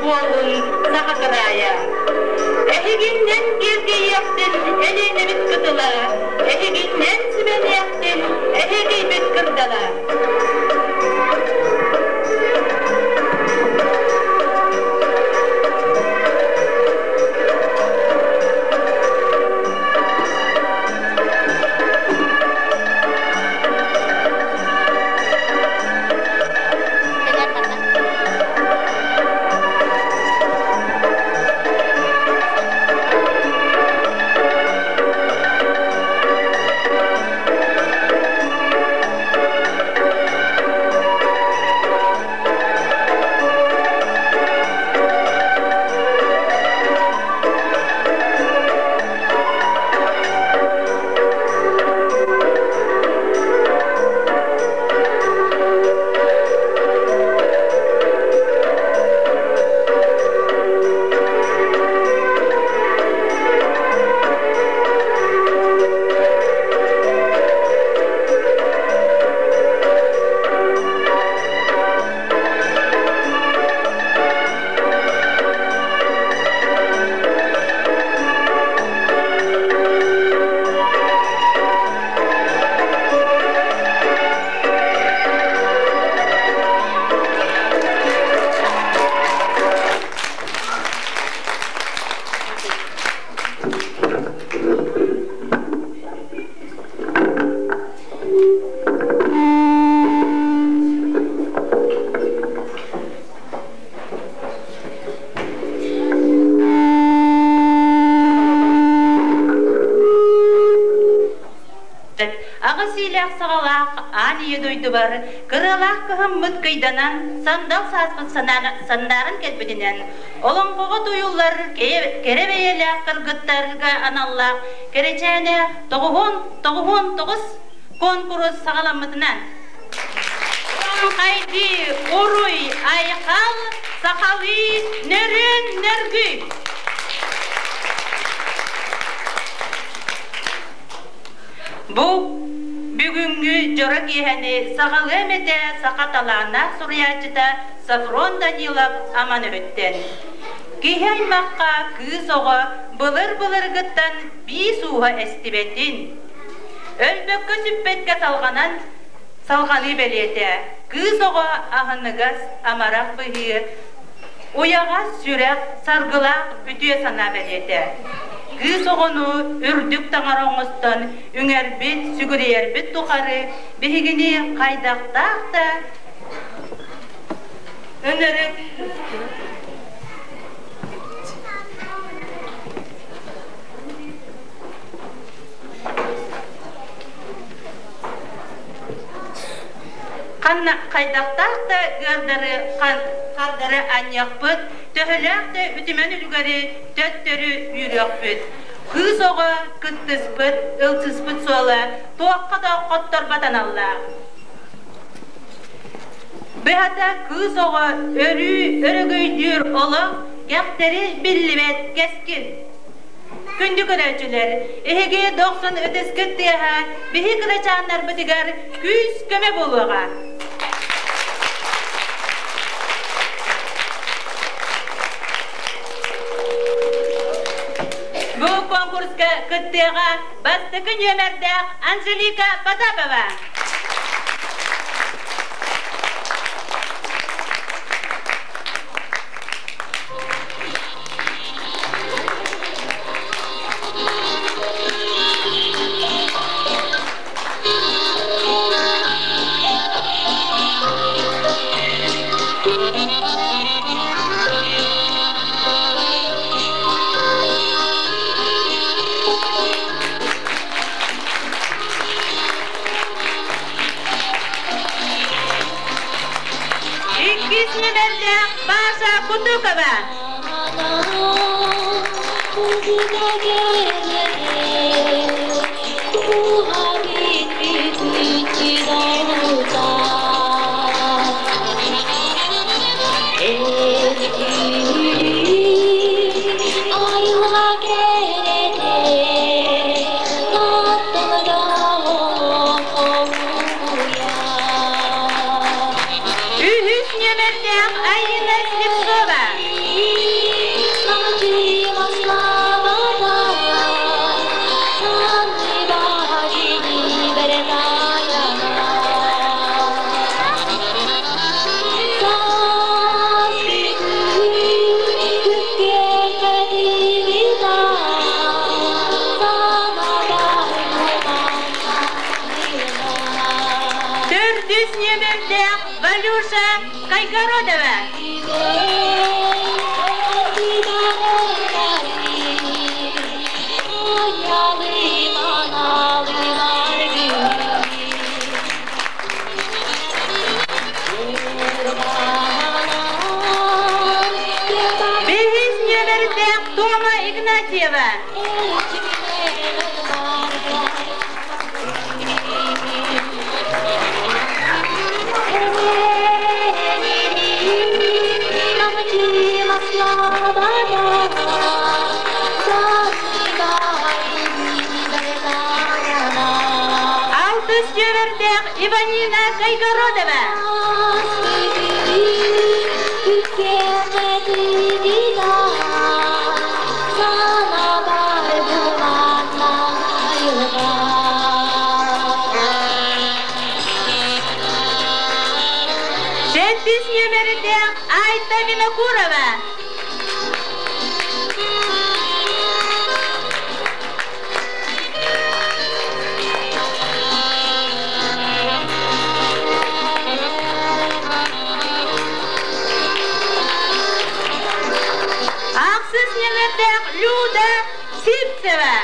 буоллун саха кыраайа. Эһигиннэн киэргэйиэхтин Элиэнэбит кытыла, эһигиннэн симэниэхтин эһигийбит кырдала. Аҕыс иилээх саҕалаах аан ийэ дойдубар кырыалаах кыһыммыт кыйданан, сандал сааспыт сандааран кэлбитинэн, олоҥхоҕо туйуллар кэрэ бэйэлээх кыргыттарга аналлаах кэрэчээнэ 99 куонкурус саҕаламмытынан Хайди, уруй, айхал, сахалыы, нөрүөн нөргүй! Бу бүгүҥҥү дьоро киэһэни саҕалыам этэ саха талааннаах суруйааччыта Софрон Данилов Аман өһүттэн. Киһи аймахха кыыс оҕо былыр-былыргыттан биис ууһа эстибэтин, өлбөккө-сүппэккэ салҕанан салҕаныы бэлиэтэ, кыыс оҕо аһыныгас, амарах быһыы, уйаҕас сүрэх, саргылаах үтүө санаа бэлиэтэ. Кыыс оҕону үрдүк таҥара оҥостон үҥэрбит, сүгүрүйэрбит тухары биһигини хайдахтаах да ынырык Ханна хайдахтаах да ыардары хардары анньыахпыт, төһөлөөх да үтүмэн үлүгэри төттөрү үүрүөхпүт. Кыыс оҕо кыттыспыт, ылсыспыт суола туохха да хотторбот аналлаах. Быһата кыыс оҕо өрүү өрөгөйдүүр олох кэхтэри биллибэт кэскил. Күндү көрөөччүлэр, эһиги дохсун ытыскыт тыаһа биһи кырачааннарбытыгар күүс-көмө буолуоҕа. Бу конкурска кыттыаҕа бастакы нүөмэрдээх Анжелика Потапова. Иккис нүмердээх Паша Кутукова. Үһүс нүөмэрдээх Айина Слепцова. Кайгородова. Бэһис нүөмэрдээх Тома Игнатьева. Алтыс нүөмэрдээх Иванина Кайгородова. Сэттис нүөмэрдээх Айта Винокурова. Ахсыс нүөмэрдээх Люда Сивцева.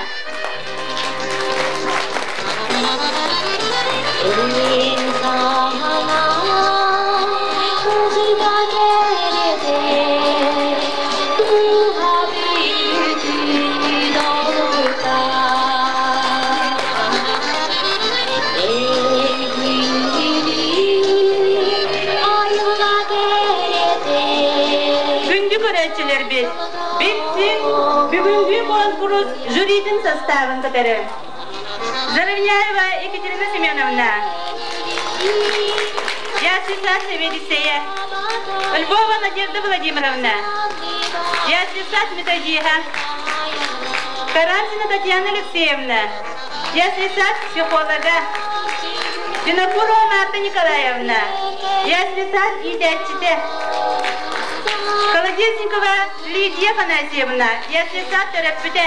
Күндү көрөөччүлэрбит, билсин бүгүҥҥү конкурс жюритин составын кытары Заровняева Екатерина Семеновна, Ясиса сэбиэдиссэйэ, Львова Надежда Владимировна, Ясиса методиһа, Карасина Татьяна Алексеевна, Ясиса психолога, Винокурова Марта Николаевна, Ясиса иитээччитэ, Колодезникова Лидия Афанасьевна, Ясиса төрөппүтэ.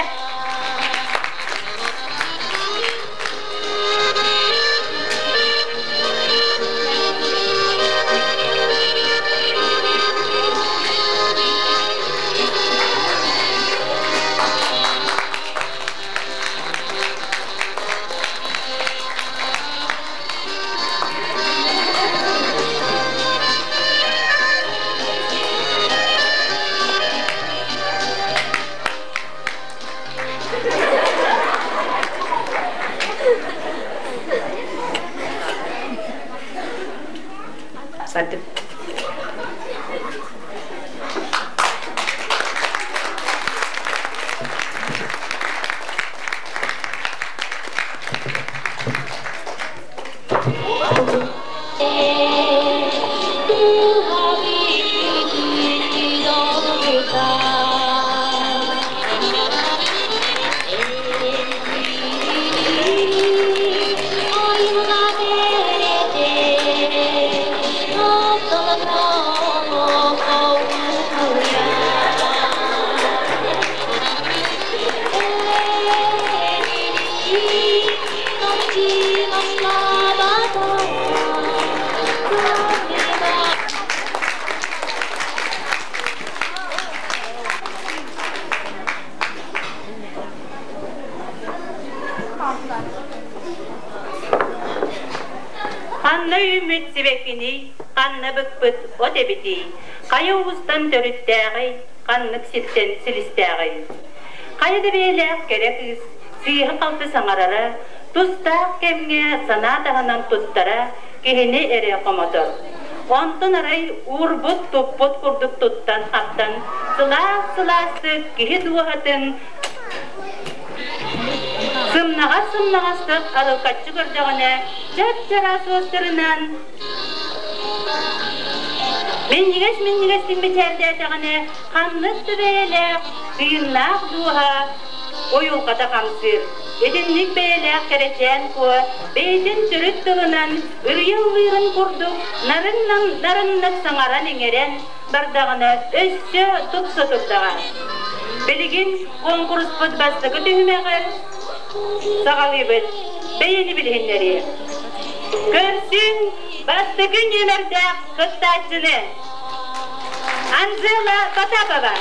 Сардым. Ханна үүммүт сибэккиний, ханна быкпыт от эбитий, хайа уустан төрүттээҕий, ханнык сиртэн силистээҕий? Хайа да бэйэлээх кэрэ кыыс сыыһа-халты саҥарара, тустаах кэмҥэ санаа таһынан туттара киһини эрэ хомотор. Онтон арай уурбут-туппут курдук туттан-хаптан, сылаас-сылаастык киһи дууһатын Сымнаҕас-сымнаҕастык алылкаччы көрдөҕүнэ, чап-чараас уостарынан минньигэс-минньигэстик мичээрдээтэҕинэ, ханнык да бэйэлээх, тыыннаах дууһа уйулҕата хамсыыр. Итинник бэйэлээх кэрэчээн куо бэйэтин төрүт тылынан ырыа ыллыырын курдук нарын-нарыннык саҥаран-иҥэрэн бардаҕына өссө тупса турдаҕа. Билигин куонкуруспут бастакы түһүмэҕэр саҕалыыбыт. Бэйэни билиһиннэрии. Көрсүҥ бастакы нүөмэрдээх кыттааччыны. Анжела Потапова.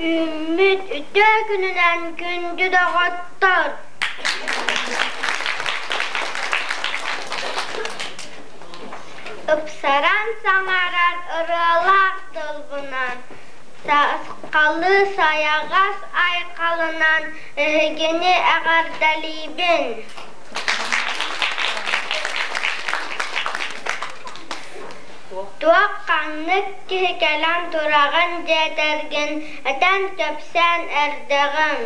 Үүммүт үтүө күнүнэн күндү доҕоттор! Ыпсаран саҥарар ырыалаах тылбынан, саскалы сайаҕас айхалынан эһигини эҕэрдэлиибин! Туох ханнык киһи кэлэн тураҕын диэтэргин этэн-кэпсээн эрдэҕим.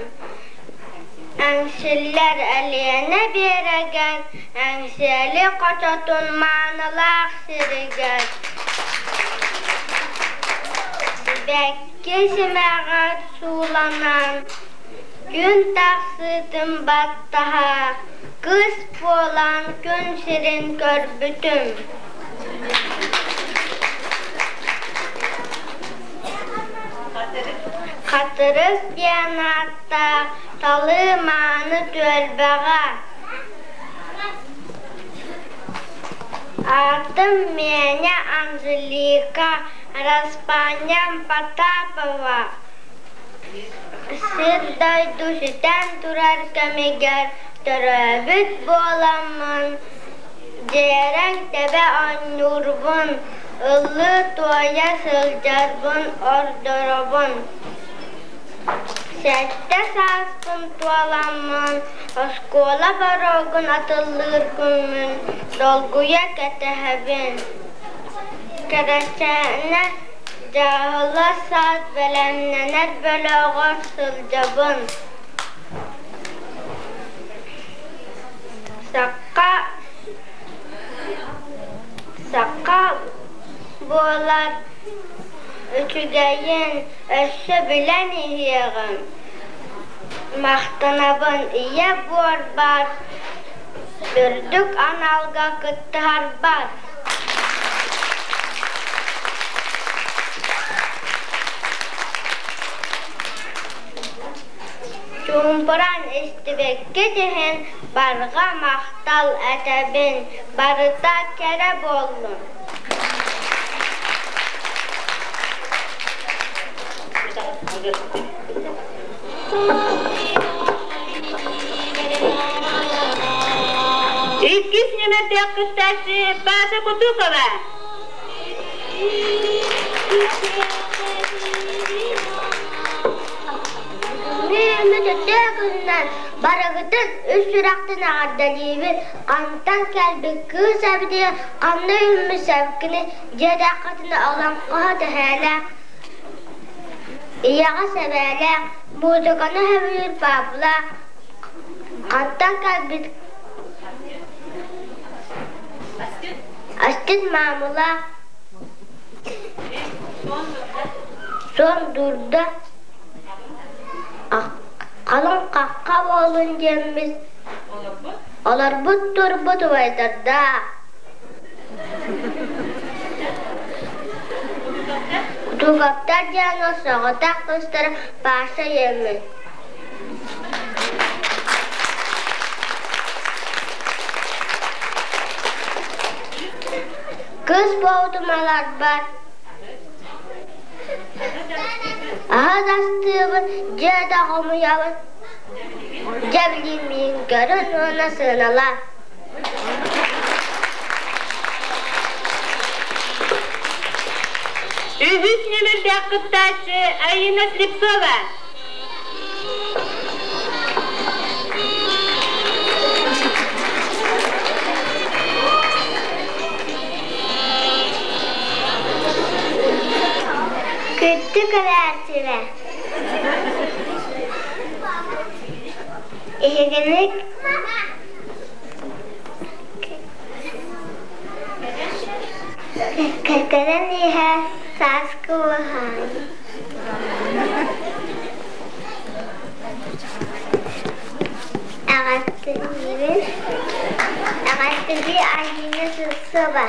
Эҥсиллэр Элиэнэ биэрэгэр, Эҥсиэли хочотун маанылаах сиригэр Сибэкки симэҕэр сууланан, күн тахсыытын баттаһа, кыс буолан күн сирин көрбүтүм. Хатырык диэн ааттаах талыы-мааны түөлбэҕэ Аатым Меня Анжелика, араспаанньам Потапова. Сир-дойду сүтэн турар кэмигэр төрөөбүт буоламмын, дьиэрэҥ тэбэ оонньуурбун, ыллыы-туойа сылдьарбын ордоробун. Сэттэ сааспын туоламмын, оскуола боруогун атыллыыр күммүн долгуйа кэтэһэбин. Кэрэчээнэ дьааһыла саас бэлэмнэнэр бөлөҕөр сылдьабын. Сахха сахха буолар үчүгэйин өссө билэн иһиэҕим. Махтанабын ийэ буорбар, үрдүк аналга кыттыһарбар. Чуумпуран истибэккит иһин барҕа махтал этэбин, барыта кэрэ буоллун. Иккис нүмердээх кыттааччы Паша Кутукова. Мүммүт үтүө күнүнэн барыгытын үс сүрэхтэн эҕэрдэлиибин. Хантан кэлбит кыыс эбитий, ханна үүммүт сэбкини дьиэтэххитинэ олоҥхоһо тэһээлээх, ийэҕэ сэбээлээх, музыканы сөбүлүүр паапалаах, хантан кэлбит астык маамылаах, суон дуурда Халыҥ хахха буоллун диэммит олорбут турбут убайдардаах Кутуговтар диэн соҕотох кыыстара Паша ийэммит Кыыс буолбутум аларбар Аһа астыыбын, дьиэ да хомуйабын, дьэ билигин миигин көрөн уонна сыаналаа. Үһүс нүмердээх кыттааччы Айина Слепцова. Күттү көрөөччүлэр. Эһигини кэлэн иһэ сааскы уһаан Эҕэрдэлиибин Эҕэрдэлии Айыына Сивцева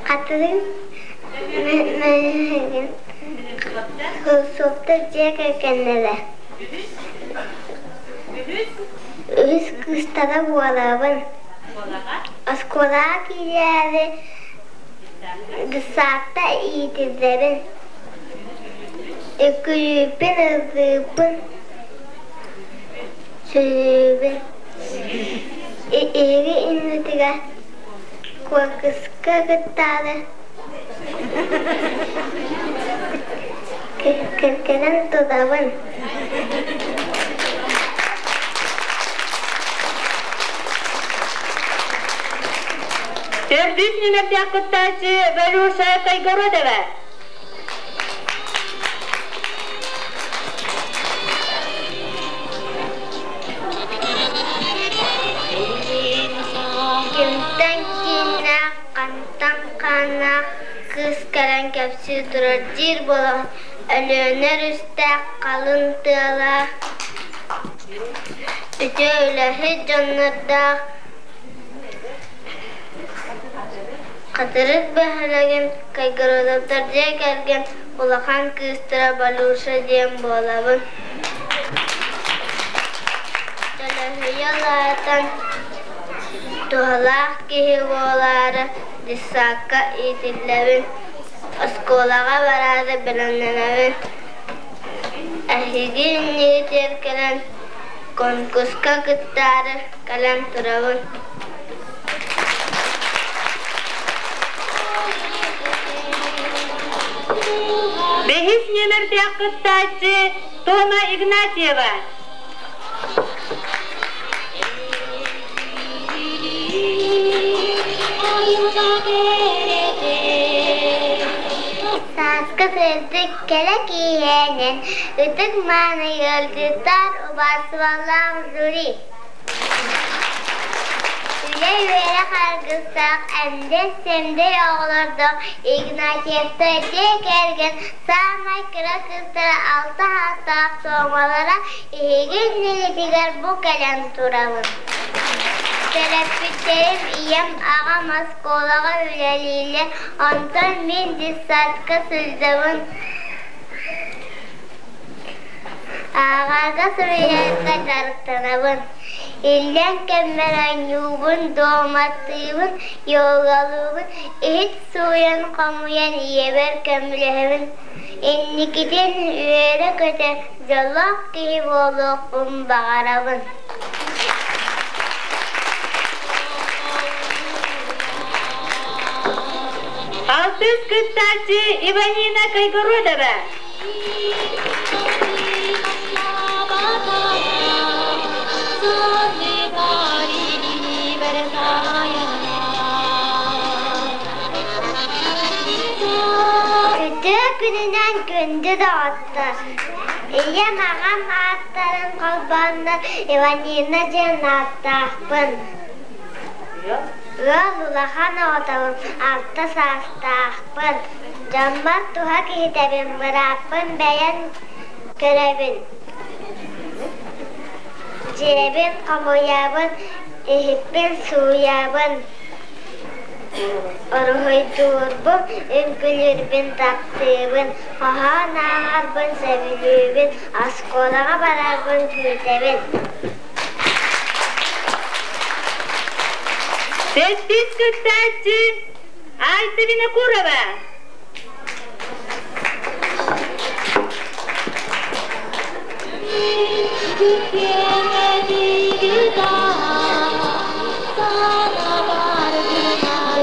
Хатырык Мэһигин Суптар дьиэ кэргэннэрэ Үһүс кыыстара буолабын. Оскуолаҕа киирээри десантта иитиллэбин. Үккүлүүппүн, ыллыыбын, сүлүүбүн. Эһиги иннитигэр куонкуска кыттаары кэлэн турабын. Төрдүс нүмердээх кыттааччы Валюша Кайгородова. Кимтэн кииннээх, хантан хааннаах кыыс кэлэн кэпсии турар диир буолан Өлүөнэ өрүстээх халыҥ тыалаах, үтүө үлэһит дьоннордоох Хатырык бөһүөлэгин Кайгородовтар дьиэ кэргэн улахан кыыстара Балюша диэн буолабын. Төлөһүйэ улаатан, туһалаах киһи буолаары детсадка иитиллэбин. Оскуолаҕа бараары бэлэмнэнэбин. Эһиги иннигитигэр кэлэн конкурска кыттаары кэлэн турабын. Бэһис нүөмэрдээх кыттааччы Тома Игнатьева. Сааскы сырдык кэрэ киэһэнэн ытык-мааны ыалдьыттар убаастабаллаах жюри Үлэ-үөрэх аргыстаах эмдэй-сэмдэй оҕолордоох Игнатьевтар дьиэ кэргэн саамай кыра кыыстара алта саастаах Суомалара эһиги иннигитигэр бу кэлэн турабын. Төрөппүттэрим ийэм, аҕам оскуолаҕа үлэлииллэр, онтон мин детсадка сылдьабын. Ааҕарга суруйарга дьарыктанабын. Иллэҥ кэммэр оонньуубун, дуоматтыыбын, йогалыыбын, иһит сууйан хомуйан ийэбэр көмөлөһөбүн. Инникитин үөрэ-көтө дьоллоох киһи буолуохпун баҕарабын. Алтыс кыттааччы Иванина Кайгородова. Күтүө күнүнэн күндү доҕоттор! Ийэм, аҕам ааттарын холбооннор Иванина диэн ааттаахпын. Ыал улахан оҕотобун, алта саастаахпын. Дьоммор туһа киһитэбин, бырааппын бэйэм көрөбүн. Дьиэбин хомуйабын, иһиппин сууйабын. Уруһуйдуурбун, үҥкүүлүүрбүн таптыыбын, хоһоон ааҕарбын сөбүлүүбүн, оскуолаҕа барарбын күүтэбин. Сэттис кыттааччы Айта Винокурова.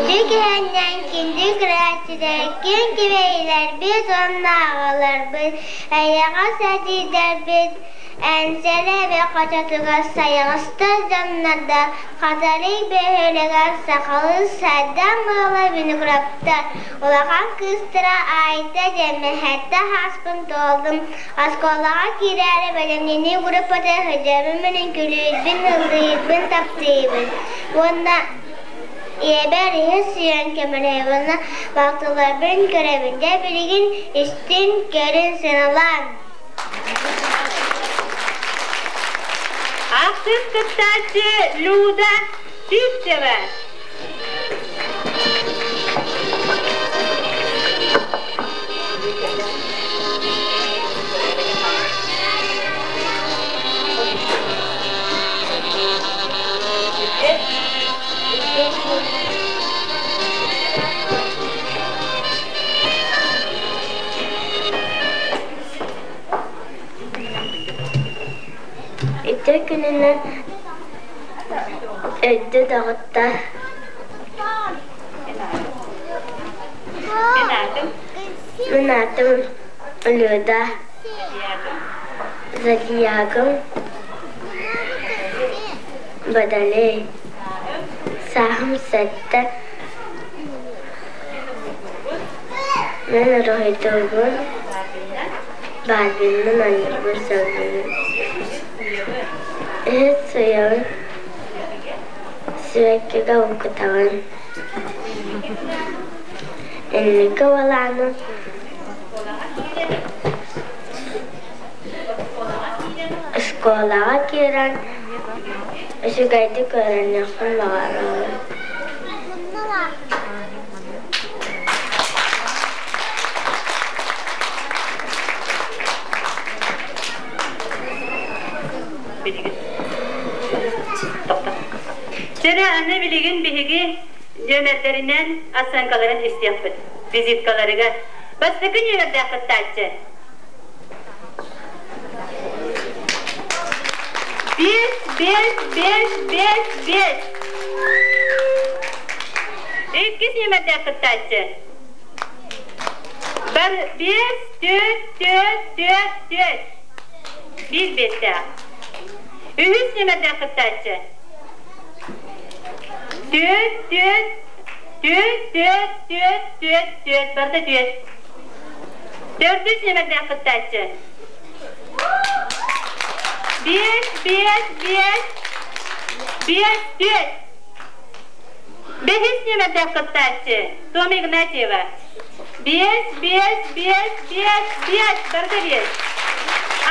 Күндү киһиннэн күндү көрөөччүлэргэ Киэҥ кибэйилэрбит уонна аҕаларбыт, эйэҕэс эдьиийдэрбит, Эҥсиэли эбэ хочотугар сайаҕастар дьоннордо Хатарый бөһүөлэгэр сахалыы сайдам ыала Винокуровтар улахан кыыстара Айта диэн мэһэттэ ааспын туоллум. Оскуолаҕа киирээри бэлэмнэнии группата сылдьабын үҥкүүлүүрбүн, ыллыырбын таптыыбын уонна ийэбэр иһэ сыйан көмөлөһөбүн уонна балтыларбын көрөбүн. Дьэ билигин истиҥ, көрүн, сыаналааҥ. Ахсыс кыттааччы Люда Сивцева. Ити күнүнэн өйдө даҕытта. Мин аатым Люда. Зодиагым Водолей. Сааһым 7. Мин уруһуйдуубун, баарбиннан оонньуурбун сөбүлүүбүн. Иһит сыыйабын, сибэккигэ булкутабын. Инники уолааным оскуолаҕа киирэн үчүгэйдик үөрэниэхпин баҕарабын. Чэрэ аны билигин биһиги нүөмэрдэринэн оценкаларын истиэхпит визиткаларыгар. Бастакы нүөмэрдээх кыттааччы. Биэс, биэс, биэс, биэс, биэс. Иккис нүөмэрдээх кыттааччы. Бар биэс, түөрт, түөрт, түөрт, түөрт. Биир биэстээх. Үһүс нүөмэрдээх кыттааччы. Түөрт, түөрт, түөрт, түөрт, түөрт, түөрт, түөрт, барыта түөрт. Төрдүс нүөмэрдээх кыттааччы. Биэс, биэс, биэс, биэс, түөрт. Бэһис нүөмэрдээх кыттааччы Тома Игнатьева. Биэс, биэс, биэс, биэс, биэс, барыта биэс.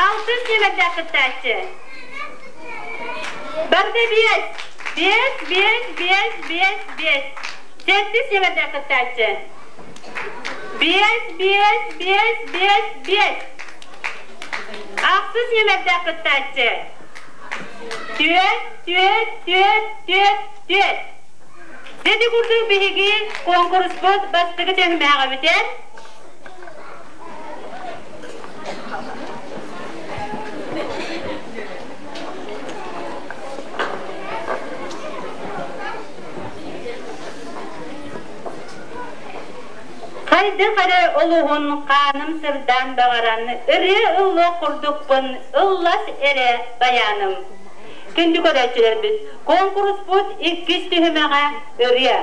Алтыс нүөмэрдээх кыттааччы. Барыта биэс. Биэс, биэс, биэс, биэс, биэс. Сэттис нүөмэрдээх кыттааччы. Биэс, биэс, биэс, биэс, биэс. Ахсыс нүөмэрдээх кыттааччы. Түөрт, түөрт, түөрт, түөрт, түөрт. Ити курдук биһиги куонкуруспут бастакы түһүмэҕэ бүтэн, Хайдах эрэ олуһун хааным сырдаан баҕаран, ырыа ыллыах курдукпун, ыллас эрэ байааным. Күндү көрөөччүлэрбит, куонкуруспут иккис түһүмэҕэ ырыа.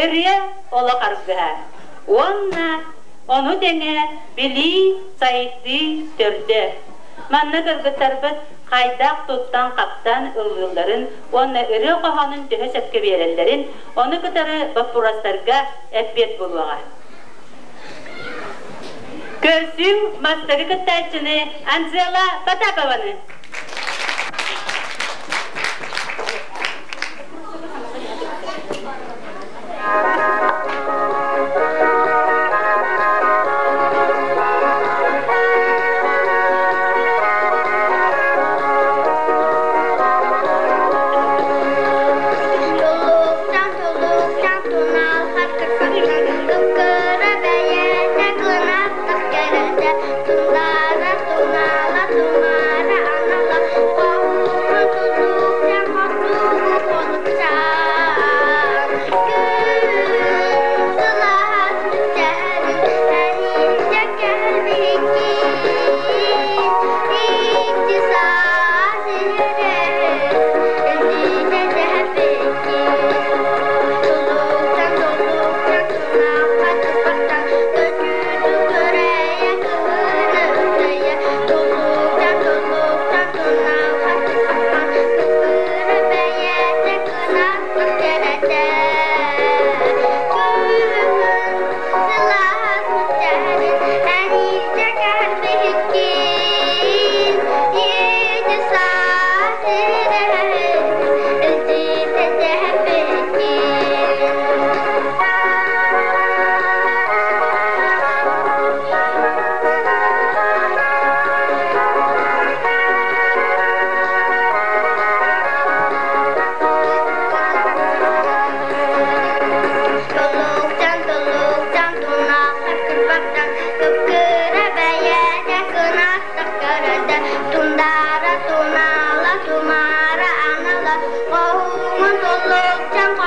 Ырыа олох аргыһа. Уонна ону тэҥэ билии, сайдыы төрдө. Манна кыргыттарбыт хайдах туттан-хаптан ыллыылларын уонна ырыа хоһоонун төһө сөпкө биэрэллэрин, ону кытары боппуруостарга эппиэт булуоҕа. Көрсүҥ бастакы кыттааччыны Анжела Потапованы. Тулуктан тулуктан туналхат кырсаттан кып-кыра бэйэтэ кынаттах кэрэтэ Тундаара тунаала тунаара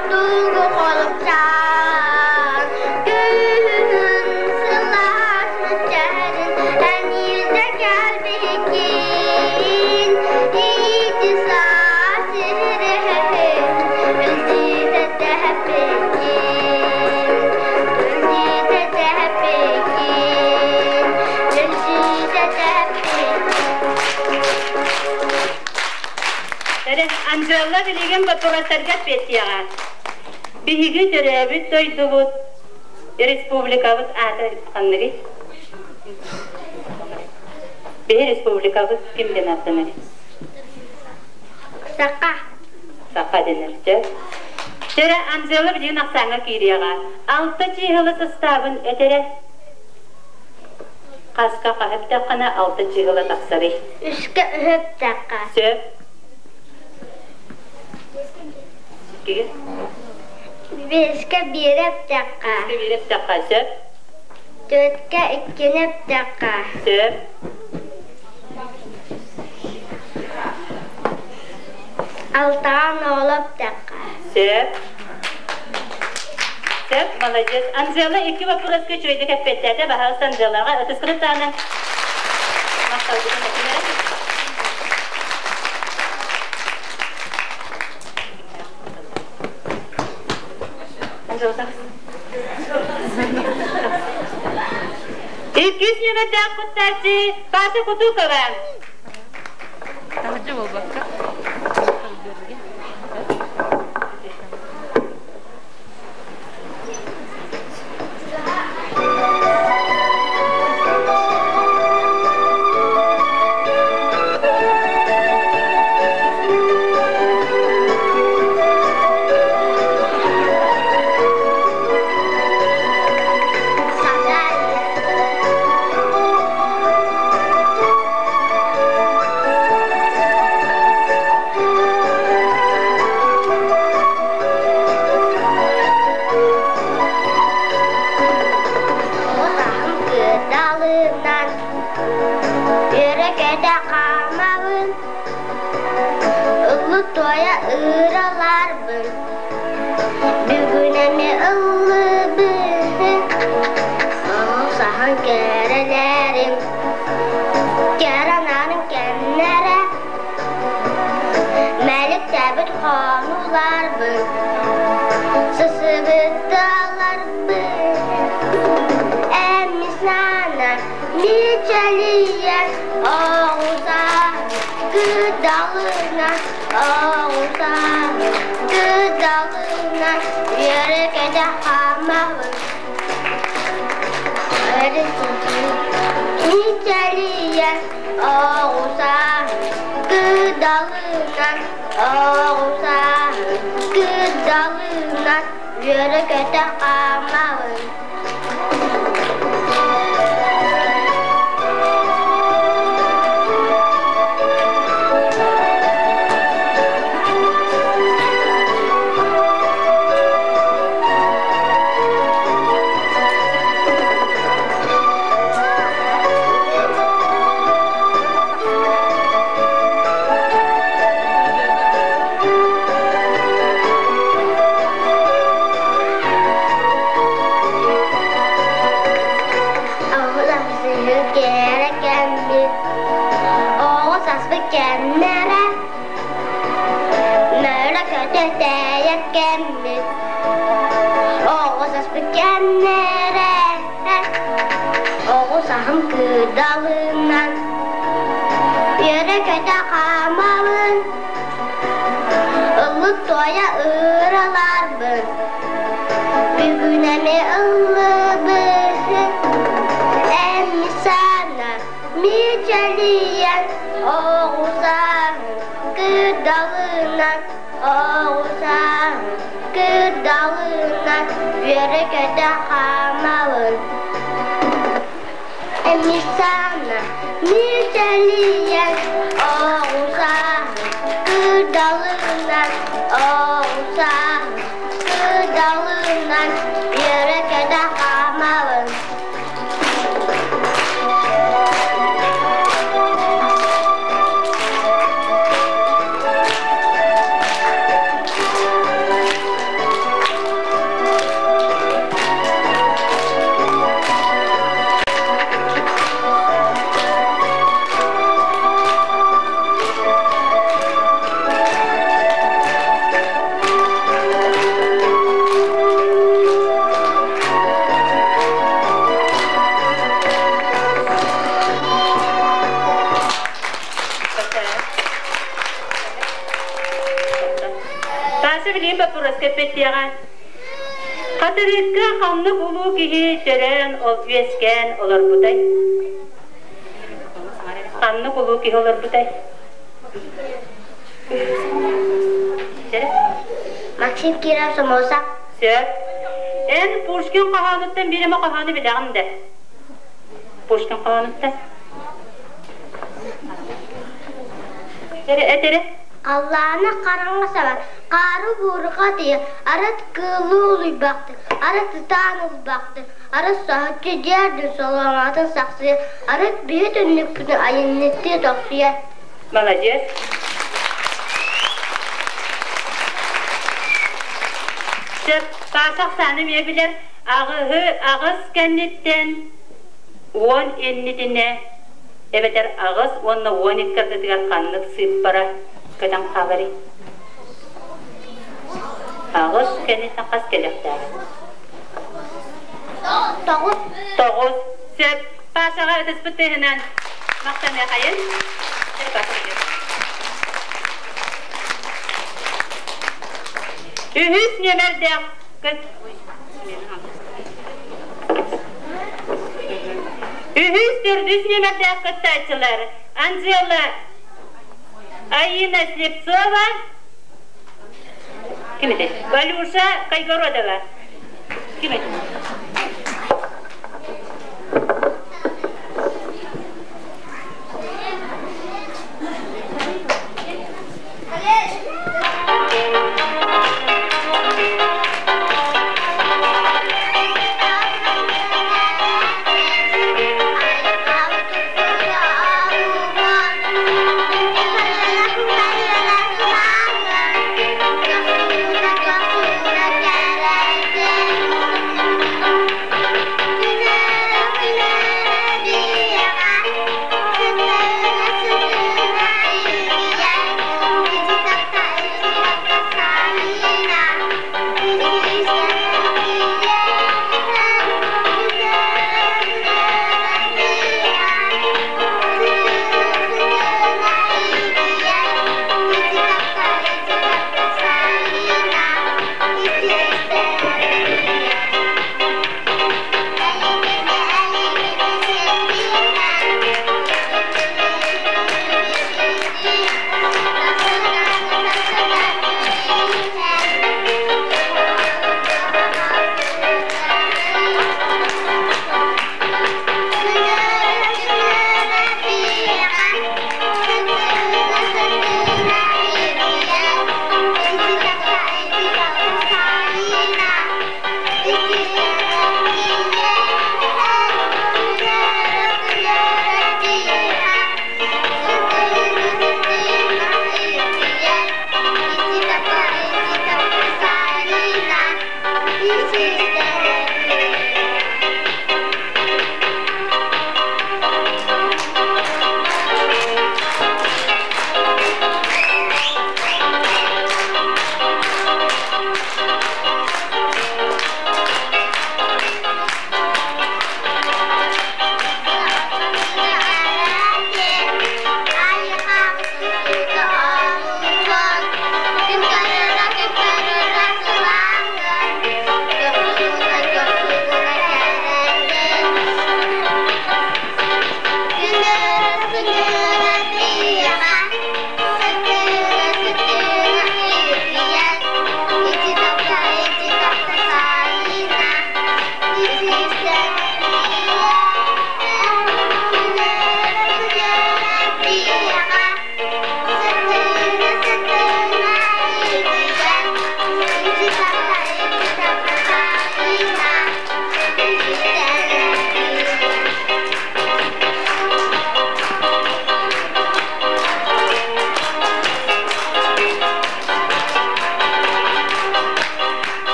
Хотугу холукчаан Күһүн сылаас мичээрин Эн илдьэ кэлбиккин Ити саас ириһин Илдьитэ тэһэппиккин Илдьитэ тэһэппиккин Илдьитэ тэһэппиккин. Эрэ, Анжела билигин боппуруостарга эппиэттиэҕэ. Биһиги төрөөбүт дойдубут, республикабыт аата ханныгый? Биһи республикабыт ким диэн ааттанар? Саха. Саха дэнэр, чэ. Чэрэ, Анжела билигин ахсааҥҥа киириэҕэ. Алта чыыһыла састаабын этэрэ. Хаска хаһыптаххына алта чыыһыла тахсарый? Үскэ үһүптэххэ. Сөп. Иккигэ? Биэскэ биири эптэххэ. Биэскэ биири эптэххэ сөп. Түөрткэ иккини эптэххэ. Сөп. Алтаҕа нолу эптэххэ. Сөп. Сөп, молодец. Анжела икки боппуруоска үчүгэйдик эппиэттээтэ. Баһаалыста Анжелаҕа ытыскын таана. Махталгытын этинэрэ. Анжела тахс. Иккис нүөмэрдээх куттааччы Паша Кутукова. Таһырдьа буолбакка. Отаһым кыдалынан үөрэ-көтө хаамабын, ыллы-туойа ыыраларбын, бүгүн эмиэ ыллыбын, саһан кэрэлэрим, кэранарын кэмнэрэ, мэликтээбит хонууларбын, сысыбыт тыаларбын, эмисана мичэлийэн оҕусаһын кыдалынан, оҕусаһын кыдалынан үөрэ-көтө хаамабын. Мичэлийэн оҕусаһын кыдалынан, оҕусаһын кыдалынан үөрэ-көтө хаамабын. Оҕус аспыт кэмнэрэ Мөрө көтө тэйэр кэммит Оҕус аспыт кэмнэрэ Оҕус аһым кыдалынан Үөрэ-көтө хаамабын Ыллык туойа ыраларбын Бүгүн эмиэ ыллыбын Эмисана мичэлийэн Оҕусаһын кырдалынан Оҕусаһын кырдалынан Үөрэ-көтө хаамабын Эмисана мичэлийэн Оҕусаһын кырдалынан Оҕусаһын кырдалынан Үөрэ-көтө хаамабын. боппуруоска эппиэттиэҕэ. Хатырыкка ханнык улуу киһи төрөөн ол үөскээн олорбутай? Ханнык улуу киһи олорбутай? Максим Киров Сомоса. Сөп. Эн Пушкин хоһоонуттан биир эмэ хоһоону билэҕин да? Пушкин хоһоонуттан. Эрэ эт эрэ. Халлааны хараҥа сабар, хаары буурҕа тыйа, арыт кыыллыы улуйбахтыы, арыт ытаан ылбахтыы, арыт соһуччу дьиэрдин солоҥоотун сахсыйа, арыт биһи түннүкпүтүн айанньыттыы тохсуйа. Молодец. Сөп, Паша ахсааны эмиэ билэр. Аҕыһы аҕыс кэнниттэн 10 иннитинэ эбэтэр 8 уонна 12 ардытыгар ханнык сыыппара көтөн хааларый? Аҕыс кэнниттэн хас кэлиэхтээҕий? 9. 9. Сөп. Пашаҕа ытыспыт тыаһынан махтаныахайын. Үһүс нүөмэрдээх Үһүс, төрдүс нүөмэрдээх кыттааччылар Анжела Аина Слепцова, ким этэй? Валюша Кайгородова. Ким этэй?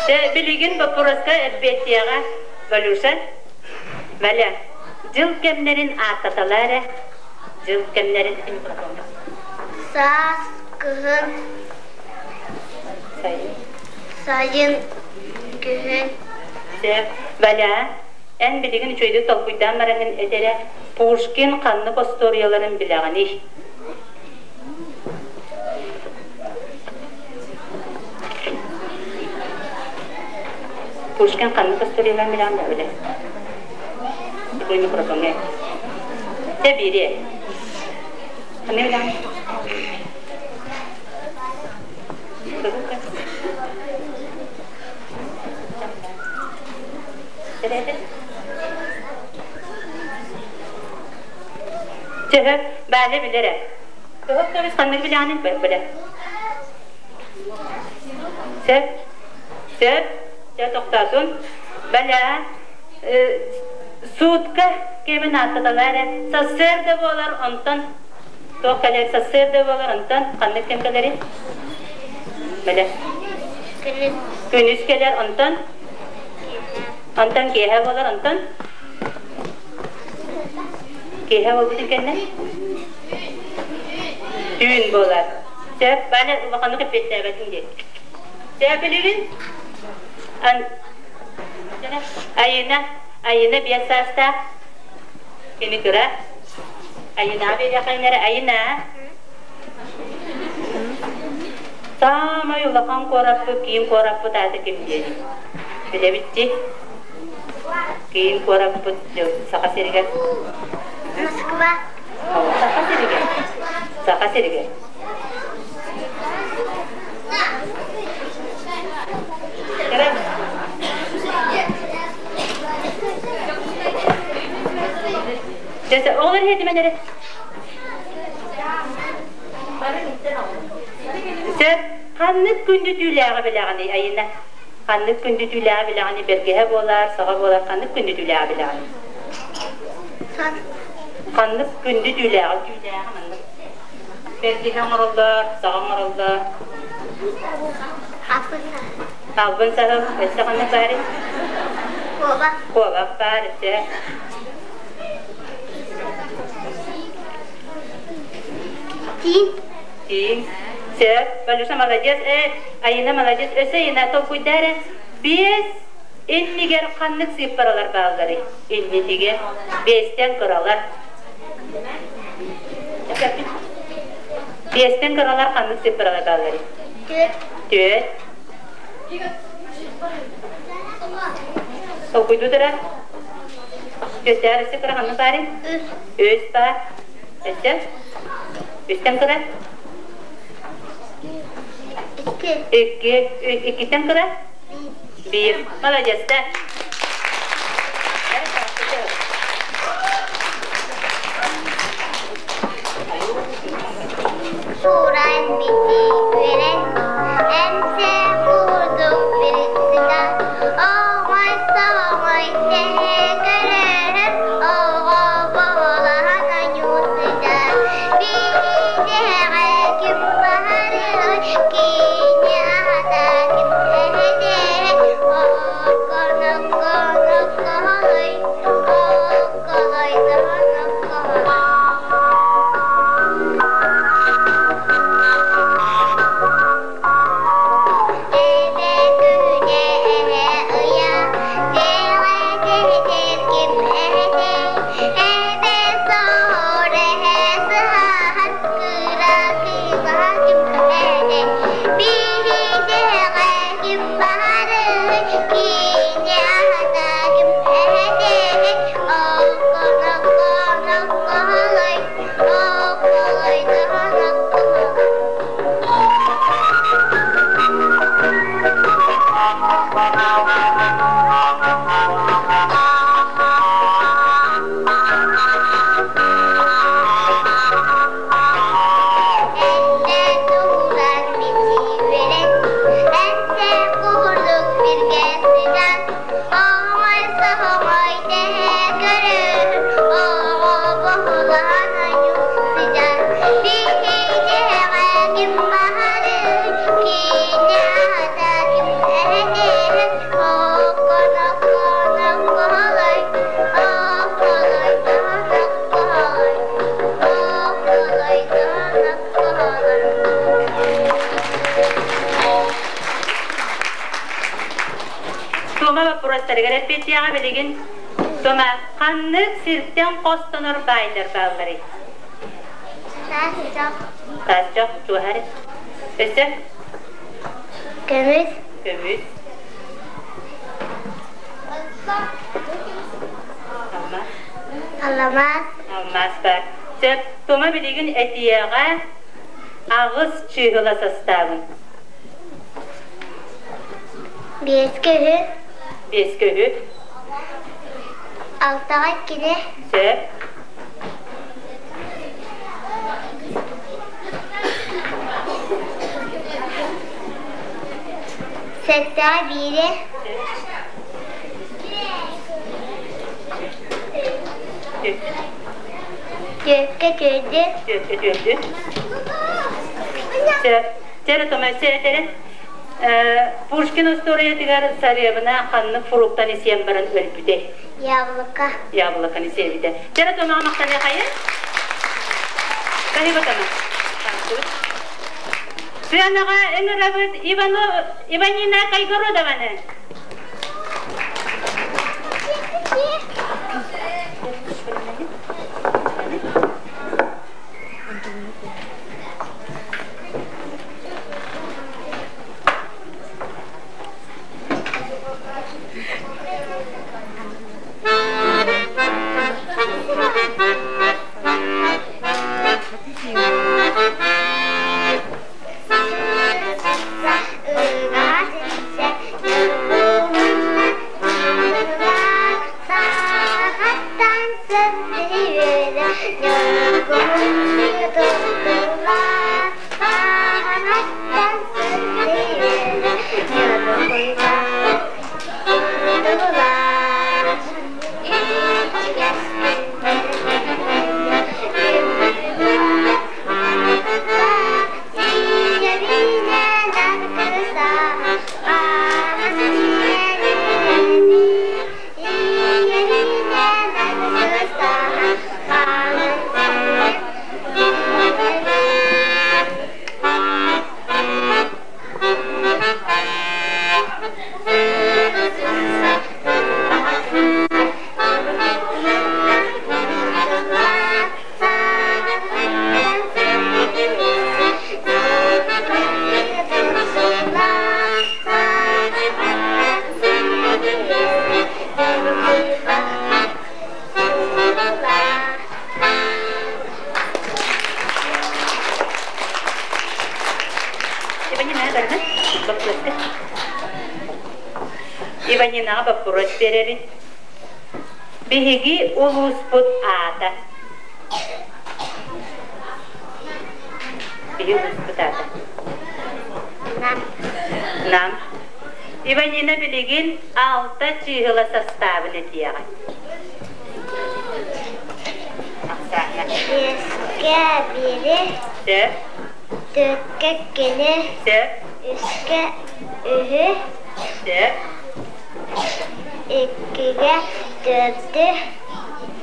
Дьэ, билигин боппуруоска эппиэттиэҕэ Валюша. Валя, дьыл кэмнэрин ааттаталаа эрэ. Дьыл кэмнэрин Саас, кыһын. Сайын. Сайын, күһүн. Сөп. Валя, эн билигин үчүгэйдик толкуйдаан бараҥҥын этэрэ Пушкин ханнык остуоруйаларын билэҕиний? Пушкин ханнык остуоруйаларын билэҕин да билэ. Бу микрофоҥҥа. Чэ биири. Ханнык билэҕин? Төһө баале билэрэ. Төһө көмүс ханнык билэҕиний билэ. Сөп. Сөп. Дьэ тохтоотун. Бэлэ суутка кэмин ааттаталаа эрэ. Сарсыарда буолар, онтон туох кэлэр сарсыарда буолар, онтон ханнык кэм кэлэрий? Бэлэ. Күнүс. Күнүс кэлэр, онтон? Онтон киэһэ буолар, онтон? Киэһэ буолбутун кэннэ? Түүн буолар. Сөп, Валя улаханнык эппиэттээбэтиҥ дии. Сөп билигин? Айына, Айына биэс саастаах. Кини кыра. Айынаҕа биэриэххэ Айына. Саамай улахан куораппыт, киин куораппыт аата ким диэний? Билэбит дии. Киин куораппыт Саха сиригэр. Москва. Саха сиригэр. Саха сиригэр. Оҕолор иһитимэн эрэ. Сөп. Ханнык күндү түүлээҕи билэҕиний, Айына? Ханнык күндү түүлээҕи билэҕиний? Бэргэһэ буолар, саҕа буолар, ханнык күндү түүлээҕи билэҕиний? Ханнык күндү түүлээҕи түүлээҕи маннык бэргэһэ оҥороллор, саҕа оҥороллор. Албын саһыл, өссө ханнык баарый? Куобах. Куобах баар, өссө. Тииҥ. Тииҥ. Сөп, Валюша молодец, Айына молодец, өссө Айына толкуйдаа эрэ. Биэс иннигэр ханнык сыыппаралар баалларый? Иннитигэр биэстэн кыралар. Биэстэн кыралар ханнык сыыппаралар баалларый? Түөрт. Түөрт. Толкуйдуу Түөртээр өссө кыра ханнык баарый? Үс. Үс баар. Өссө? Үстэн кыра? Икки. Икки. Иккиттэн кыра? Биир. Молодец, да? Сууран бити үөрэн, эмсэ курдук билситэ, оҕой соҕой тэһэ көрөр, оҕо буолаһан ойуусута, биһиэхэ ким баһарыай, кини аһата ким эһэдэй, окконокконоккоһой, окколой боппуруостарыгар эппиэттиэҕэ билигин. Тома, ханнык сиртэн хостонор баайдар баалларый? Таас чох. Таас чох, чугаһар. Өссө? Көмүс. Көмүс. Алмаас. Алмаас. Алмаас баар. Сөп. Тома билигин этиэҕэ аҕыс чыыһыла састаабын. Биэскэ үһү. Биэскэ үһү. Алтаҕа иккини. Сөп. Сэттэҕэ биири. Түөркэ түөрдү. Түөркэ түөрдү. Сөп. Чэ, Тома, сэрэтэрин. Пушкин остуоруйатыгар сарыабына ханнык фруктаны сиэн баран өлбүтэй? Яблоко. Яблоконы сиэбитэ. Чэ, Томаҕа махтаныахайы. Спасибо, Тома. Сыанаҕа ыҥырабыт Иванина Кайгородованы. Иванинаҕа боппуруос биэрэбин. Биһиги улууспут аата. Биһиги улууспут аата. Нам. Нам. Иванина билигин алта чыыһыла састаабын этиэҕэ. Ахсаана. Биэскэ биири. Сөп. Түөрткэ иккини. Сөп. Үскэ үһү. Сөп. Иккигэ төрдү.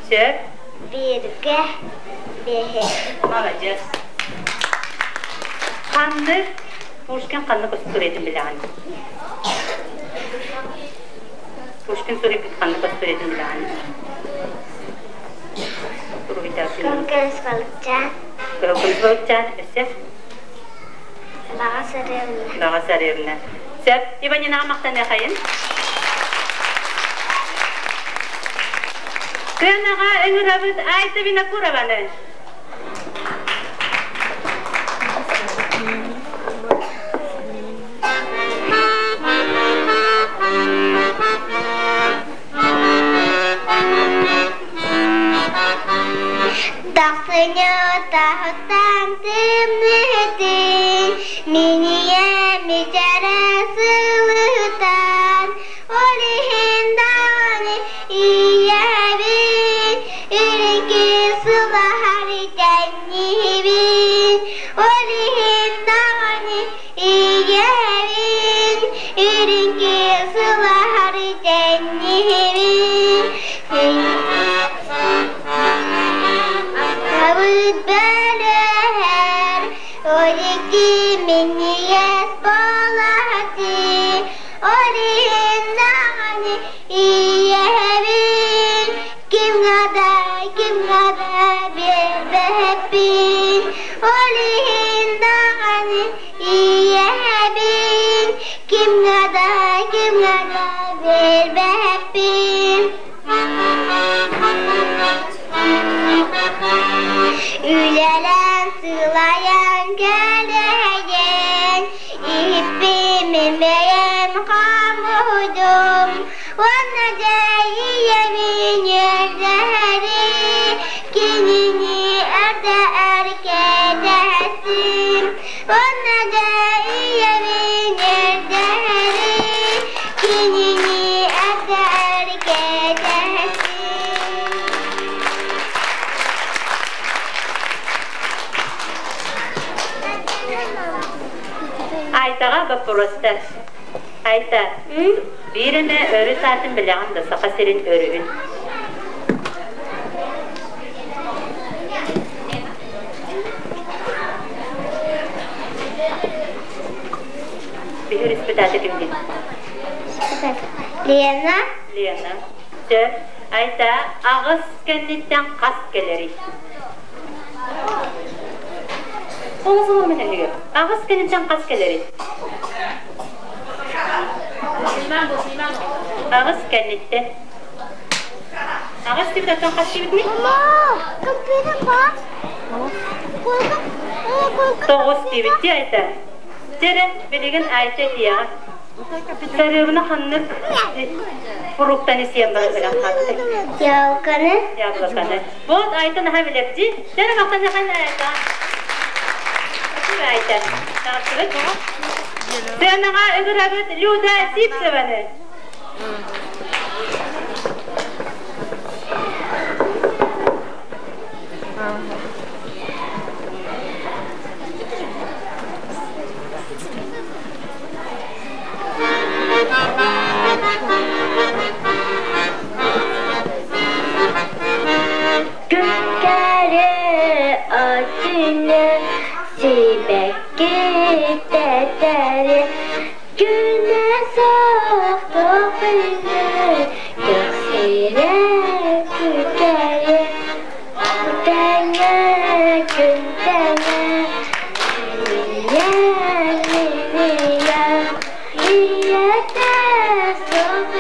Сөп. Бииргэ биэһи. Молодец. Ханнык Пушкин ханнык остуоруйатын билэҕин? Пушкин суруйбут ханнык остуоруйатын билэҕин? Кыл көмүс балыкчаан. Кыл көмүс балыкчаан өссө? Баҕа сарыабына. Баҕа сарыабына. Сөп. Иванинаҕа махтаныахайын. Сыанаҕа ыҥырабыт Айта Винокурованы. Тахсынньы таһыттан тымныытын, минийэ мичээрэ сылытан, ол иһин даҕаны ийэбин, үрүҥкү сылаһар тэнниибин, ол иһин даҕаны ийэбин, үрүҥкү сылаһар тэнниибин. Абыт бөлөһөр, ол икки минньигэс буолааччы, ол иһин даҕаны. Күҥҥэ да биэрбэппин. Үлэлээн сылайан кэлэйэн, иһиппин мин бэйэм хомуйдум уонна дьэ ийэбин үөрдэри, кинини эрдэ эркэдэстим. Уонна дьэ ийэбин үөрдэри, кинини эрдэ эркэдэстим. Айтаҕа боппуруостар. Айта, биир эмэ өрүс аатын билэҕин да Саха сирин өрүһүн? Биһи өрүспүт аата кимдин? Лена. Лена. Сөп. Айта, аҕыс кэнниттэн хас кэлэрий? Ол сылын мин Аҕыс кэнниттэн хас кэлэрий? Аҕыс кэнниттэн. Аҕыс тибитаттан хас тибитний? Тоҕус тибитти Айта. Дьэрэ, билигин Айта диэҕэ. Сарыабына ханнык фруктаны сиэн баран билэн хаалбытай? Яблоканы. Яблоканы. Вот Айта наһаа билэпти. Дьэрэ махтаныхан Айта. Айта. Таптыбыт. Сыанаҕа ыгырабыт Люда Сивцеваны. Күккэрэ отүнэ сибэкки тэтэрэ күнэ суох күнэ көхсүрэ күкэрэ тэҥэ күн тэҥэ минийэ ийэтэ суох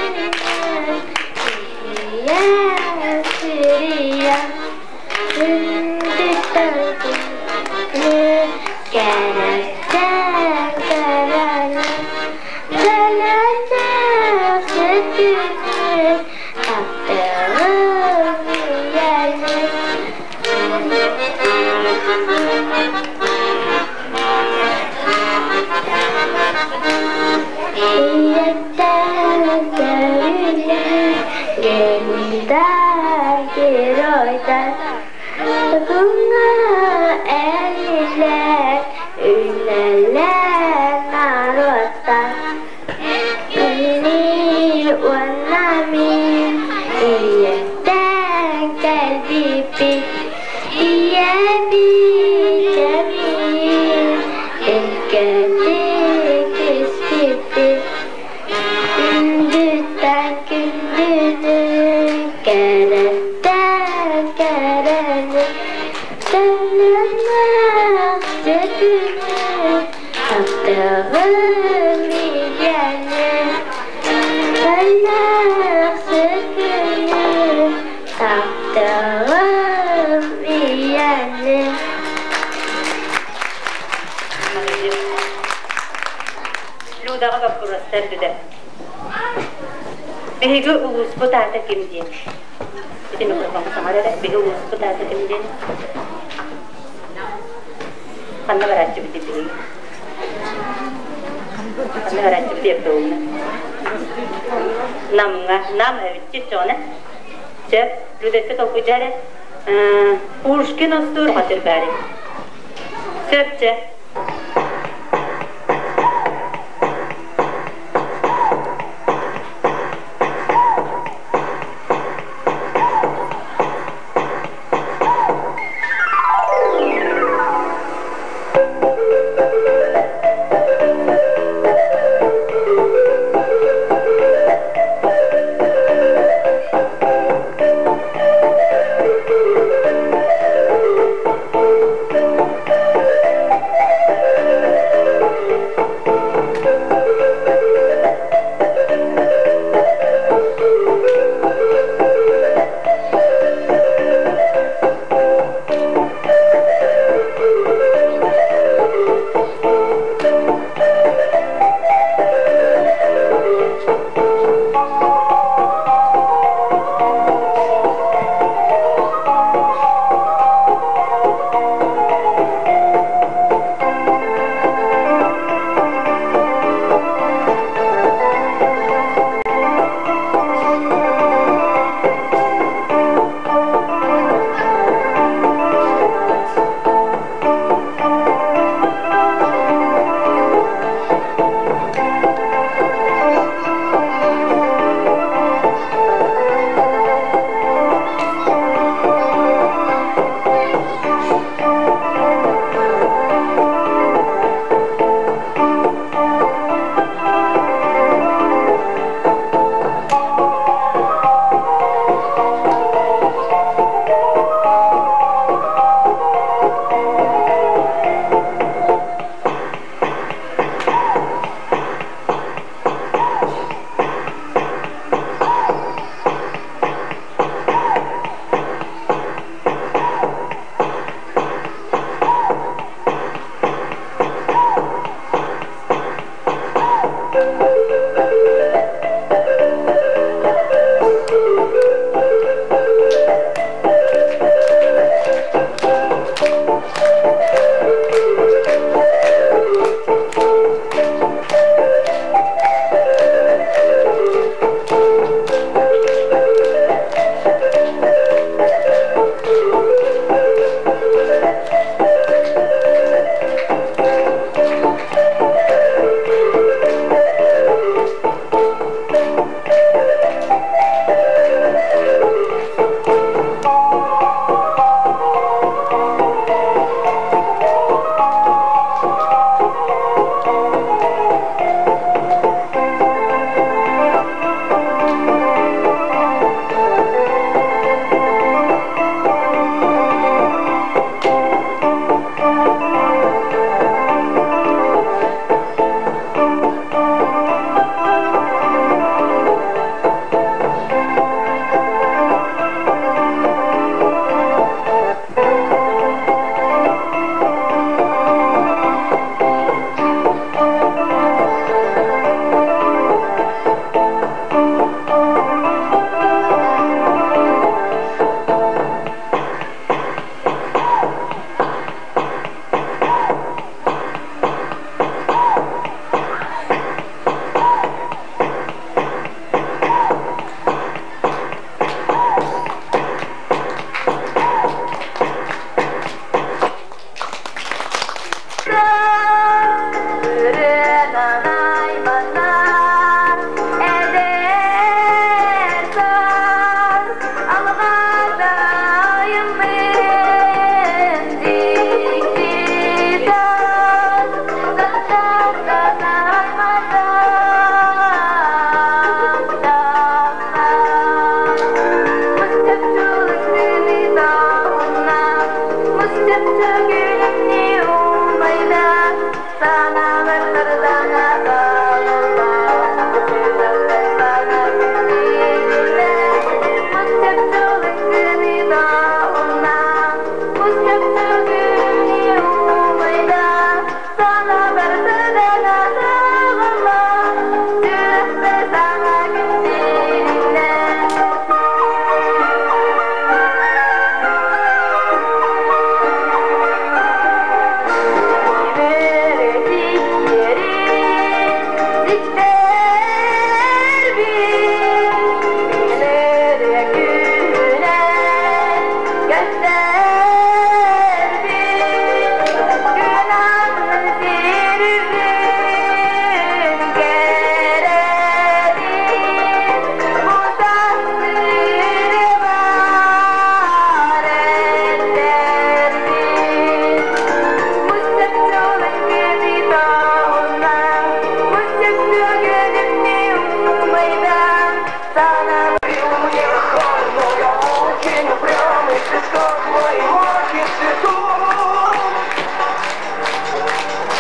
Людаҕа боппуруостар бүтэ. Биһиги улууспут аата ким диэн? Ити микрофоҥҥа саҥар эрэ. Биһи улууспут аата ким диэн? Ханна барааччыбыт биһиги? Ханна барааччыбыт эрдоуна? Намҥа. Нам эбитчи чоҕуна. Сөп. Людэссе толкуйдаа эрэ. Пушкин остуур хатыр баары. Сөп чэ.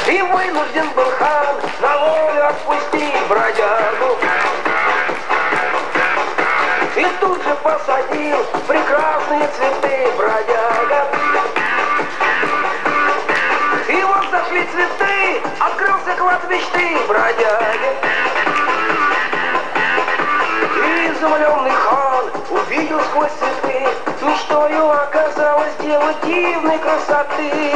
И вынужден был хан на волю отпустить бродягу. И тут же посадил прекрасные цветы бродяга. И вот зашли цветы, открылся клад мечты бродяги. И изумленный хан увидел сквозь цветы, мечтою оказалось дело дивной красоты.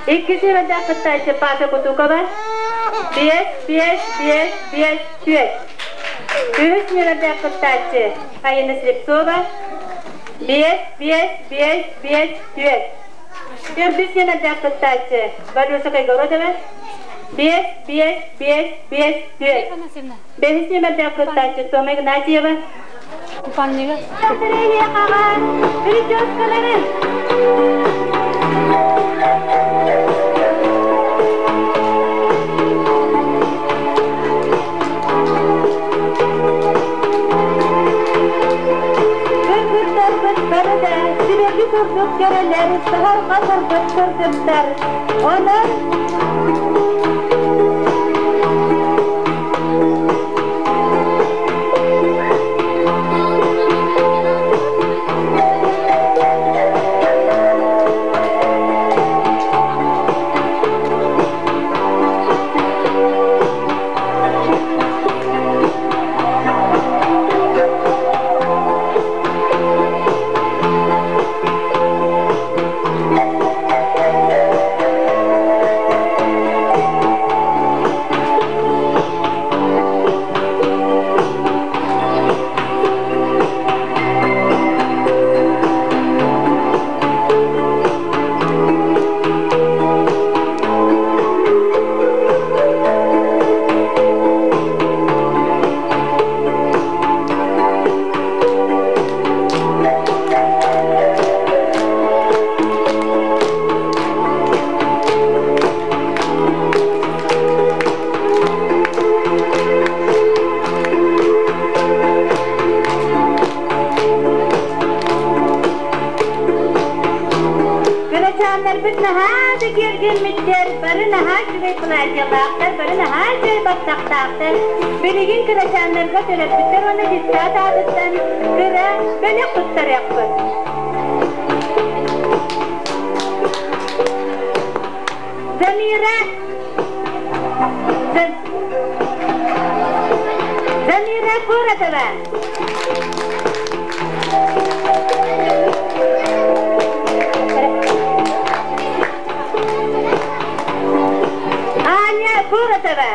Иккис нүөмэрдээх кыттааччы Паша Кутукова 5 5 5 5 4. Үһүс нүөмэрдээх кыттааччы Айына Слепцова 5 5 5 5 4. Төрдүс нүөмэрдээх кыттааччы Валюша Кайгородова 5 5 5 5 4. Бэһис нүөмэрдээх кыттааччы Тома Игнатьева. Купальнига. Прическалары. Кыргыттар сибэки курдук көрөлөр, саһарга сырдык сырдыктар. Онон Кырачааннарбыт наһаа да киэргэммиттэр, бары наһаа үчүгэй платьелаахтар, бары наһаа үчүгэй баттахтаахтар. Билигин кырачааннарга төрөппүттэр уонна детсад аатыттан кыра бэлэх туттарыахпыт. Замира! Замира Коротова! Аня Коротова!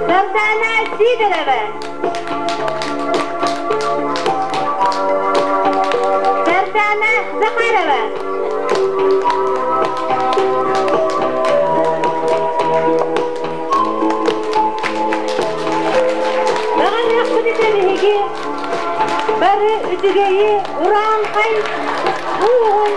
Сардана Сидорова! Сардана Захарова! Баҕарыахпыт этэ биһиги бары үчүгэйи урааҥхай ууһун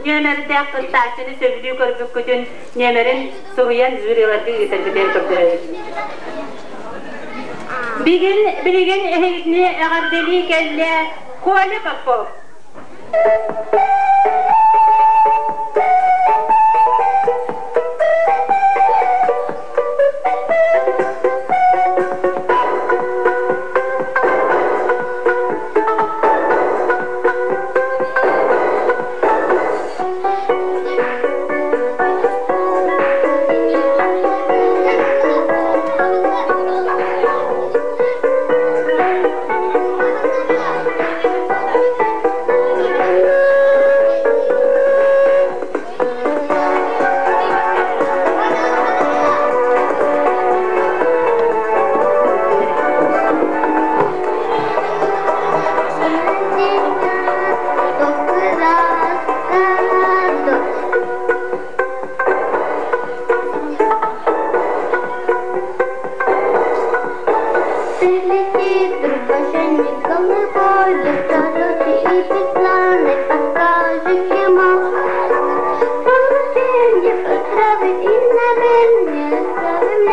Нүөмэрдээх кыттааччыны сөбүлүү көрбүккүтүн нүөмэрин суруйан жюриларга ыытаргытыгар көрдөһөбүт. Билигин, билигин эһигини эҕэрдэлии кэллэ Коля Попов.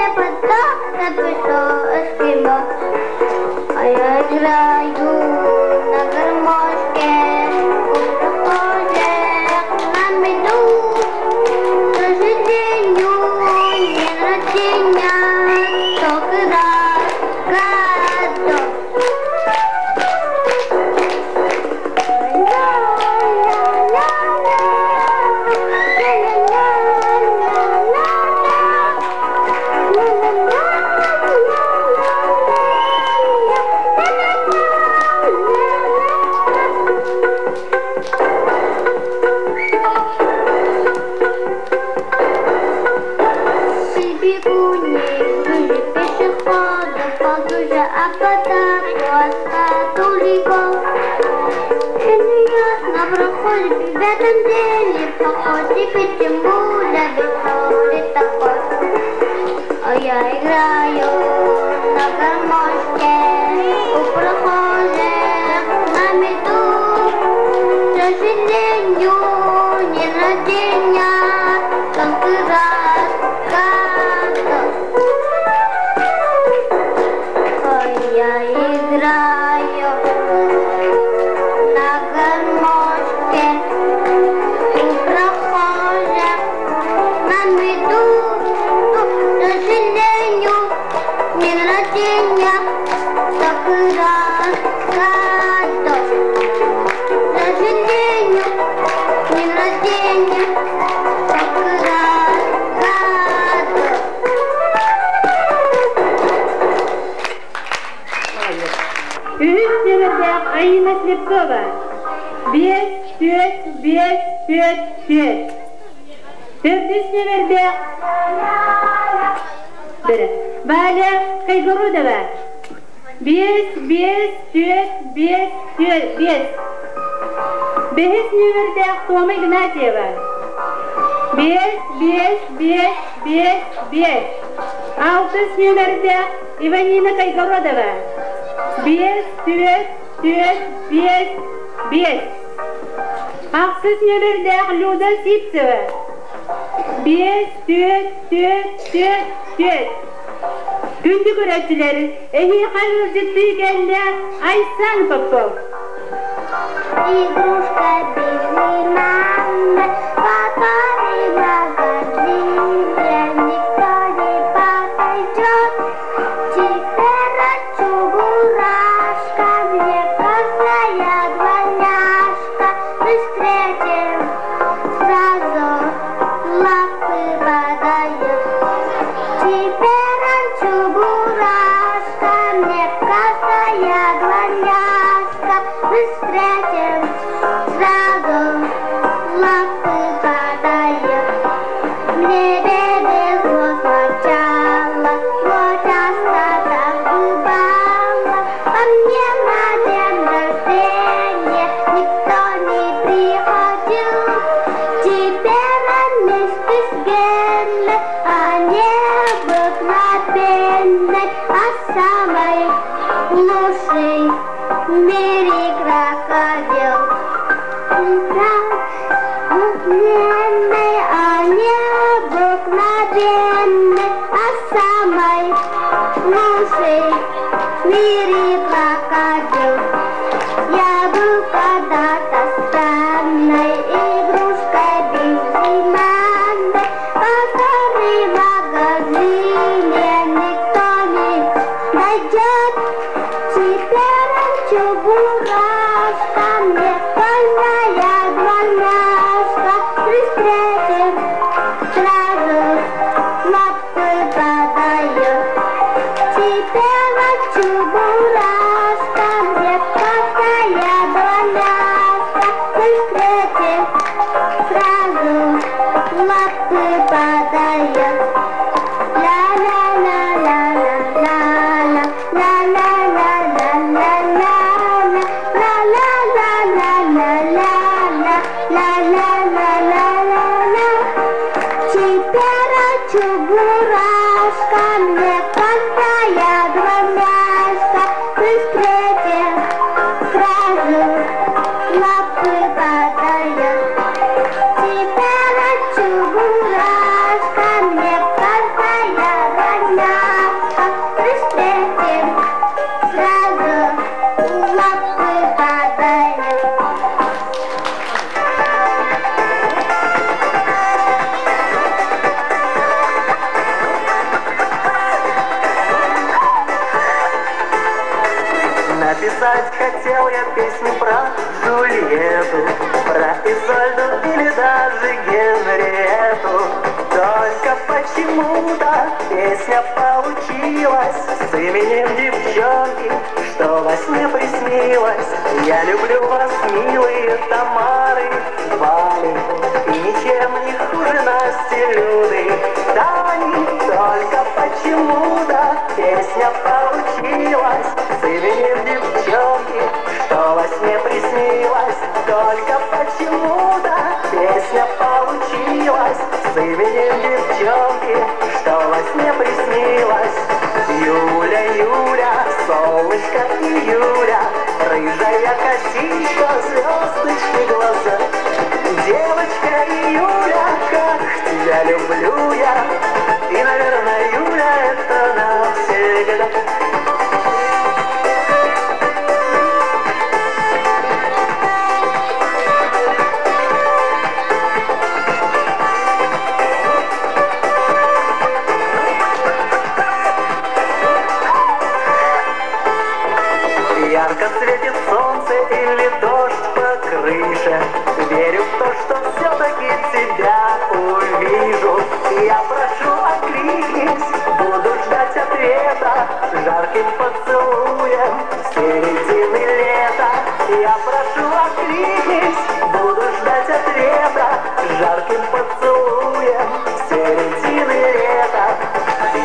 Лепота, написал эскимо. А я играю на гармошке, у прохожих на виду. К сожалению, день рождения только раз в году. Бегу, пешехода, ползу же, а потом На проходе в этом деле, походе почему выходит такой. А я играю на гармошке у прохожих на виду. К сожалению, день рождения только раз в году. А я играю на гармошке у прохожих на виду. К сожалению, день рождения только раз в году. К сожалению, день рождения только раз в году. Үһүс нүөмэрдээх Айина Слепцова. 5, 4, 5, 4, 4. Төрдүс нүөмэрдээх Валя Кайгородова. 5, 5, 4, 5, 4, 5. Бэһис нүөмэрдээх Тома Игнатьева. 5, 5, 5, 5, 5. Алтыс нүөмэрдээх Иванина Кайгородова. 5, 4, 4, 5, 5. Ахсыс нүөмэрдээх Люда Сипцева. 5, 4, 4, 4, 4. Күндү көрөөччүлэр, эһиэхэ ыалдьыттыы кэллэ Айсан Попов. Игрушка безымянная, который в магазине никто не подойдет. Теперь чебурашка мне красная двойняшка. Мы встретим сразу лапы подает. Теперь чебурашка мне красная двойняшка. Мы встретим сразу лапы подает. Мне повезло сначала, но часто так бывало. А мне на день рождения никто не приходил. Теперь вместе с Генной, а необыкновенной, а самой лучшей в мире крокодил. Необыкновенной, а необыкновенной, а самой лучшей в мире крокодил. Я был когда-то странной игрушкой безымянной, которой в магазине никто не найдет. Теперь он чебурашка, мне больная двойняшка. При встрече сразу лапы подает. Теперь он чебурашка, мне красная двойняшка. При встрече сразу лапы подает. Ла-ла-ла-ла-ла-ла-ла, ла-ла-ла-ла-ла-ла, ла-ла-ла-ла-ла-ла-ла. я песню про Джульетту, про Изольду или даже Генриетту. Только почему-то песня получилась с именем девчонки, что во сне приснилось. Я люблю вас, милые Тамары, Вали, и ничем не хуже Насти, Люды, Тани. Только почему-то песня получилась с именем девчонки, что во сне приснилось. Только почему-то песня получилась с именем девчонки, что во сне приснилось. Юля, Юля, солнышко июля, рыжая косичка, звездочки глаза. Девочка Юля, как тебя люблю я, и, наверное, Юля, это навсегда. Ярко светит солнце или дождь по крыше, верю в то, что все-таки тебя увижу. Я прошу, откликнись, буду ждать ответа жарким поцелуем середины лета. Я прошу, откликнись, буду ждать ответа жарким поцелуем середины лета.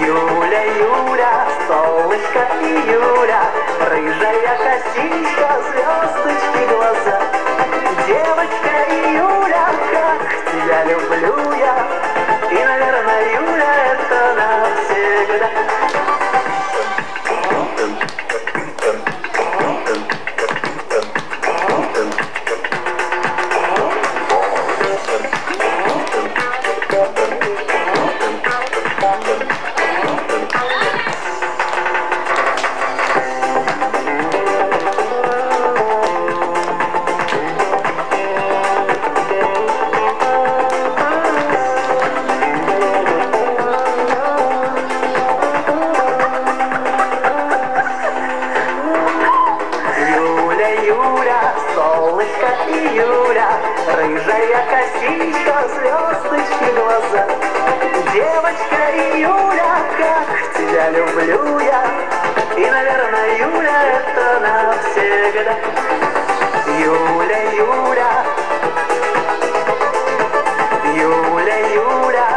Юля, Юля, солнышко июля, рыжая косичка, звездочки глаза. Девочка Юля, как тебя люблю я, и, наверное, Юля, это навсегда. Юля, Юля, солнышко июля, рыжая косичка, звездочки глаза. Девочка Юля, как тебя люблю я, и, наверное, Юля, это навсегда. Юля, Юля, Юля, Юля,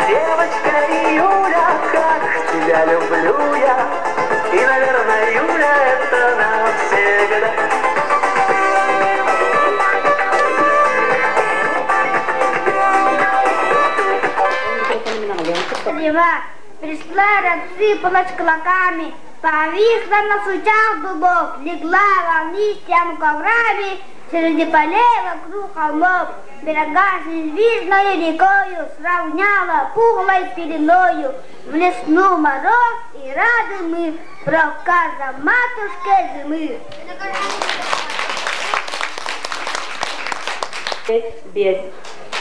девочка Юля, как тебя люблю я, и, наверное, Юля, это навсегда. Пришла, рассыпалась клоками, повисла на сучах дубов, легла волнистым коврами среди полей вокруг холмов, берега с неизвестною рекою сравняла пухлой пеленою. В лесну мороз и рады мы проказам матушке зимы. Без.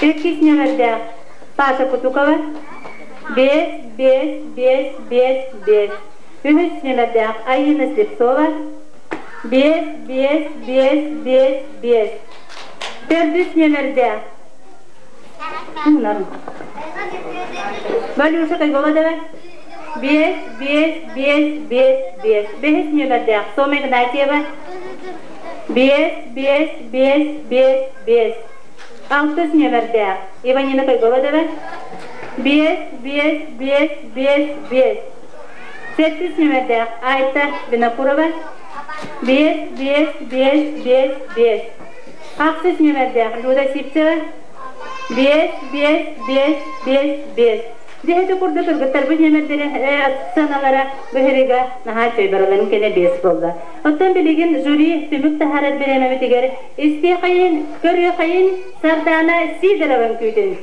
Иккис нүөмэрдээх Паша Кутукова. Без, без, без, без, без. Үһүс нүөмэрдээх Айына Слепцова. Без, без, без, без, без. Төрдүс нүөмэрдээх Валюша Кайголодова. Без, без, без, без, без. Бэһис нүөмэрдээх Сома Игнатьева. Без, без, без, без, без. Алтыс нүөмэрдээх Иванина Кайголодова. Без, без, без, без, без. Сэттис нүөмэрдээх Айта Винокурова. Без, без, без, без, без. Ахсыс нүөмэрдээх Люда Сивцева. Без, без, без, без, без. Дьэ курдук кыргыттарбыт нүөмэрдэрэ сыаналара быһырыга наһаа чөйбараларын кэнэ бес буолла. Оттон билигин жюри түмүк таһаарар бириэмэбитигэр истиэхэйин, көрүөхэйин Сардаана Сидорова үҥкүүтүн.